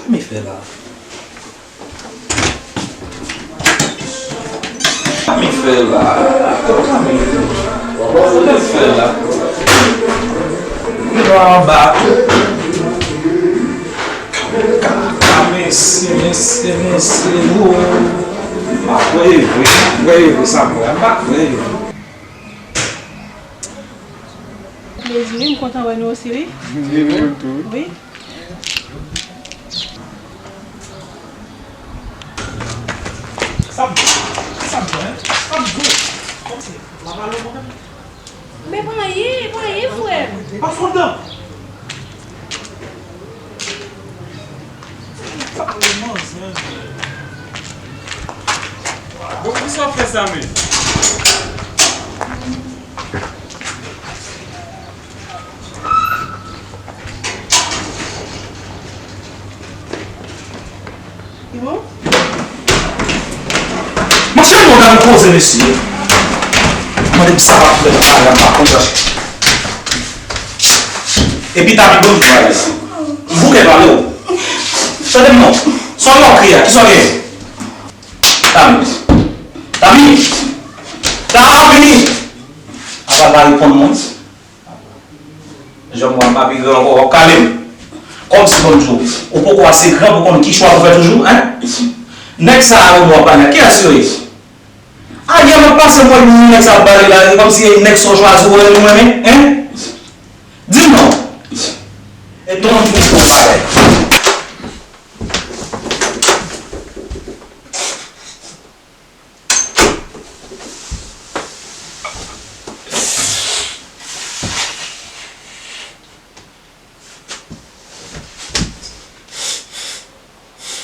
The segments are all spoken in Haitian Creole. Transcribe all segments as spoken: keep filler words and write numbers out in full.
Sa mi fè la? Sa mi fè la? Sa mi fè la? Li pa anba. Kaka, mesye, mesye, mesye, wo. M pa kwè e vre, m pa kwè e vre sa m wè a, m pa kwè e vre. Plezi, wi, m kontan wè nou osi, wi. Wi, nou menm tou. Wi. Sa m, sa m fè, sa m fè. Kòmsi, la pale mwen menm. Men pa anyen, pa anyen, frè m. Pa fè w dan. Bon, poukisa w fè sa menm? Monchè, nou gade koze, mesye. Mande m sa w ap fè nan bagay la, m pa konn sa. Epi Tami, bon, m bouke pale w. Tande m non. Sa w ap kriye a? Kisa w gen? Tami. Tami. Tami. Apa pa reponn mwen. Jan m wè m pa pi gran ankò, w ap kale m. Kòmsi, bon, m di w, ou poko ase gran pou konn ki chwa pou fè toujou, en? Nèg sa a yo nou ap pale a, kiyès yo ye? A, yè m ap pase m wè nèg sa ap pale la, e kòmsi e nèg sa w chwazi ou renmen, ou renmen, en? Di m non. E ton pou fè yon bagay.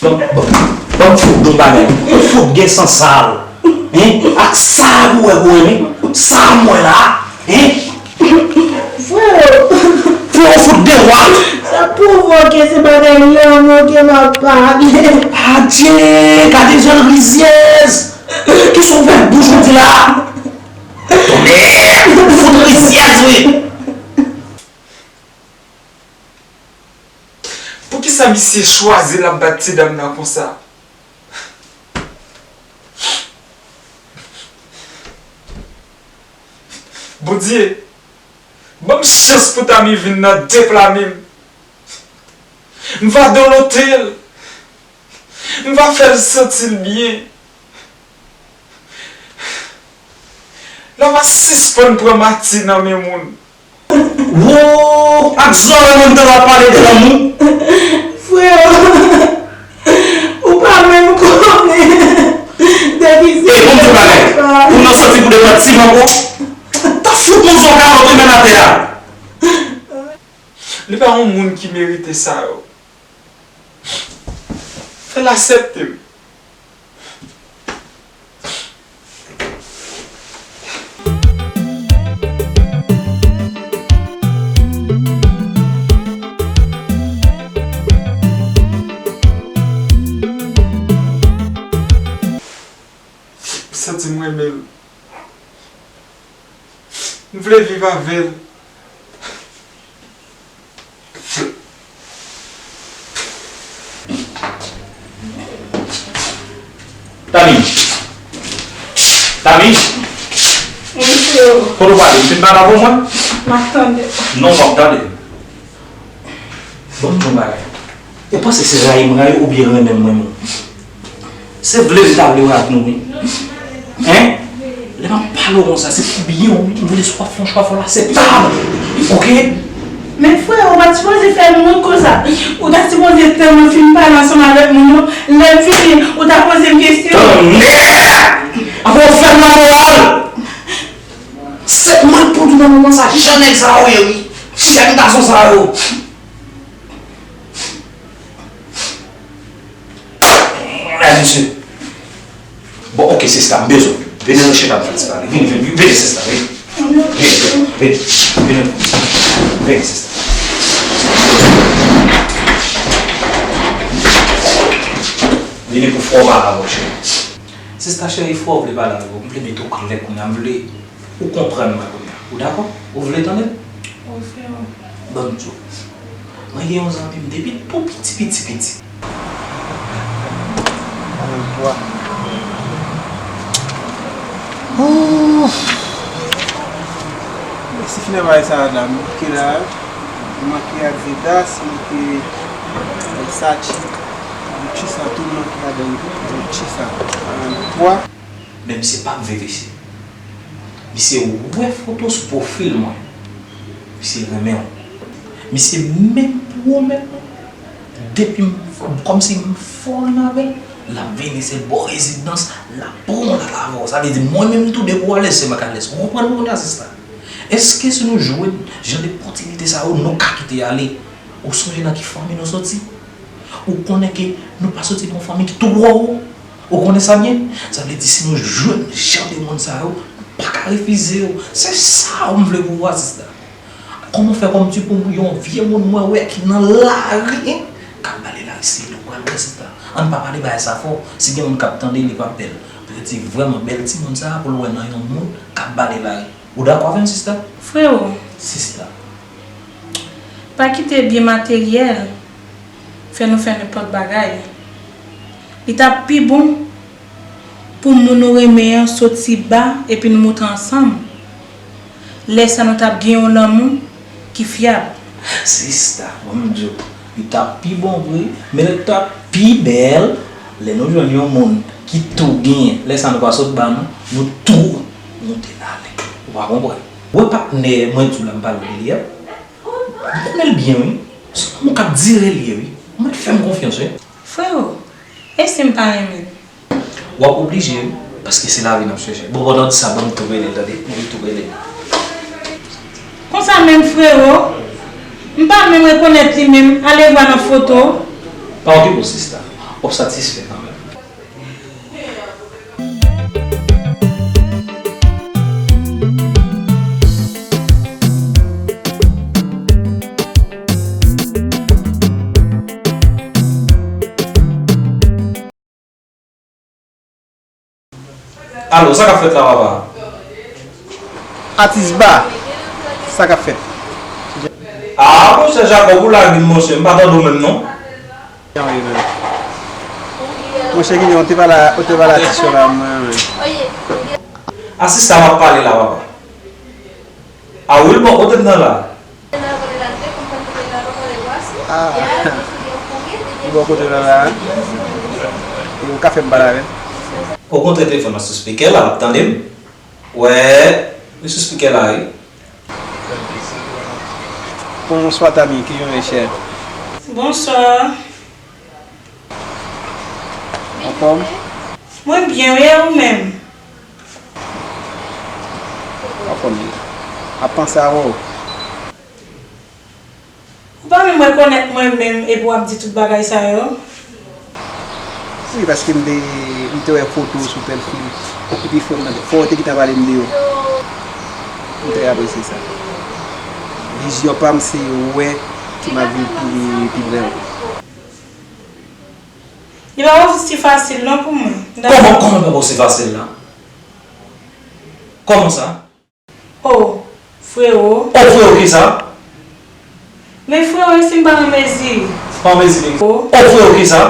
Ban m, ban m, ban m fout di w bagay. Ou fout gen san sal. Hein? Ak sa pou wè pou renmen. Sa m wè la. Hein? Freo! Freo fout de wak. Sa pwovoke se bagay lanmou ke m ap pale. Adje, gade jan l rizyèz. Kisa w fè bouch ou di la? Tonnè! Fout rizyèz wi. Poukisa misye chwazi l ap bat ti dam nan konsa? Bondye, ban m chans pou Tami vin nan de pla men m. M va dolote l. M va fè l santi l byen. L a va sispann pran mati nan men moun. Wo! Ak zòrèy mwen m tande w ap pale de lanmou. Freo, ou pa menm konnen de ki... Ey, bon m di w bagay. Ou nan soti pou devan Tim ankò? Ta fout mwen fè yon kalòt ou menm atè a. Li pa yon moun ki merite sa yo. Fè l aksepte m. M santi m renmen l. M vle viv avè l. Tami. Tami. Wi, freo. Kote w prale? M fin pale avè w mwen? M ap tande. Non, w ap tande. Bon, bon bagay. Ou panse se rayi m rayi w oubyen renmen m renmen w? Se vle m ta vle w ak nou wi. Hein? Lè m ap pale w konsa, se pou byen w wi. M vle si w ap fè yon chwa, fò l akseptab. Oke? Men frè, ou pa t sipoze fè m wont konsa. Ou ta sipoze tann mwen fin pale ansanm avèk moun yo. Lè m fini, ou ta poze m kesyon. Tonnè! Avan w fè m lamoral! Sèt mal pou nou nan moman sa, jan nèg sa yo ye wi. Jèn gason sa yo. Mèd mesye. Bon, oke, sista, m bezwen w. Vini nou chita pou fè ti pale. Vini, vini, vini, sista, vini. Vini, vini, vini, vini. Vini, sista. Vini pou frè w pale avè w, cheri. Sista cheri, frè w vle pale avè w. M vle mete w klè kounye a. M vle ou konprann mwen kounye a. Ou dakò? Ou vle tande m? Wi, frè. Ban m di w. Mwen gen yon zanmi m depi l tou piti, piti, piti. Twa. Ouf! Mèsi fini bagay sa la, m bouke la. M manke Adidas, m manke Versace, Gucci sa tou, m manke ladan l tou, Gucci sa. Twa. Men misye p ap viv isi. Misye wè foto sou pwofil mwen. Misye renmen w. Misye menm pou ou menm. Depi m, kòmsi m fòl avè l, l ap vini se bò rezidans, l ap pran w, l ap avè w. Sa vle di, mwen menm tou, depi w alèz, se mwen k alèz. Ou konprann mwen kounye a, sista? Èske si nou jwenn jan de pòtinite sa yo, nou ka kite ale? Ou sonje nan ki fanmi nou soti? Ou konnen ke nou pa soti nan yon fanmi ki twò wo? Ou konnen sa byen? Sa vle di, si nou jwenn jan de moun sa yo, nou pa ka refize yo. Se sa m vle pou ou a, sista. Kòman fè kòm ti pou yon vye moun mwen wè ki nan lari, en, k ap bale lari, se li w pral wè, sista. Ann pa pale bagay sa fò. Si gen moun k ap tande, li p ap bèl. Pou yo di vrèman bèl timoun sa a, pou l wè nan yon moun k ap bale lari. Ou dakò avè m, sista? Frewo. Sista. Pa kite byen materyèl fè nou fè nenpòt bagay. Li t ap pi bon pou moun ou renmen an soti ba epi n moute ansanm. Lè sa nou t ap gen yon lanmou ki fyab. Sista, ban m di w, li t ap pi bon vre, men li t ap pi bèl lè nou jwenn yon moun ki tou genyen. Lè sa nou pa sot ba nou, nou tou moute n ale. Ou pa konprann? Ou wè patnè mwen di w la m pale de li a? M konnen l byen wi. Se yon moun k ap dire l ye wi. Ou mèt fè m konfyans wi. Frewo, e si m pa renmen l? W ap oblije wi, paske se lavi n ap chèche. Bon, pandan w di sa, ban m tou rele l, tande? Ban m tou rele l. Konsa menm, frewo? M pa menm rekonèt li menm, ale vwa nan foto. Pa okipe w, sista. W ap satisfè kanmenm. Alo, sa k ap fèt la, papa? Atis ba, sa k ap fèt? Ah, monchè Jacob, ou lage m, monchè, m pa tande w menm, non. Jan w ye menm? Monchè Gideon, ou te pale, ou te pale atis yo la, mwen menm. A sista m ap pale la, papa. A Wilmore, kote m nan la? Ah. Li bò kote w nan la, hein? Ou ka fè m pale avè l? Okontrè, telefòn nan sou spikè la, l ap tande m. Wè, li sou spikè la, wi. Bonswa, Tami, kijan w ye, chè? Bonswa. Anfòm? Mwen byen, wi, e ou menm? Anfòm, wi. Ap panse avè w. Ou pa menm rekonèt mwen menm epi w ap di tout bagay sa yo? Wi, paske m te, m te wè foto w sou pwofil. Epi fò, fò w te gentan pale m de yo. M trè apresye sa. Vizyon pa m se wè ki m ap vin pi, pi bèl. Li pa osi fasil non pou mwen. Kòman, kòman pa osi fasil la? Kòman sa? Oh, frewo. Oh, frewo kisa? Men frewo, e si m pa an mezi? Pa an mezi de kisa? Oh, frewo kisa?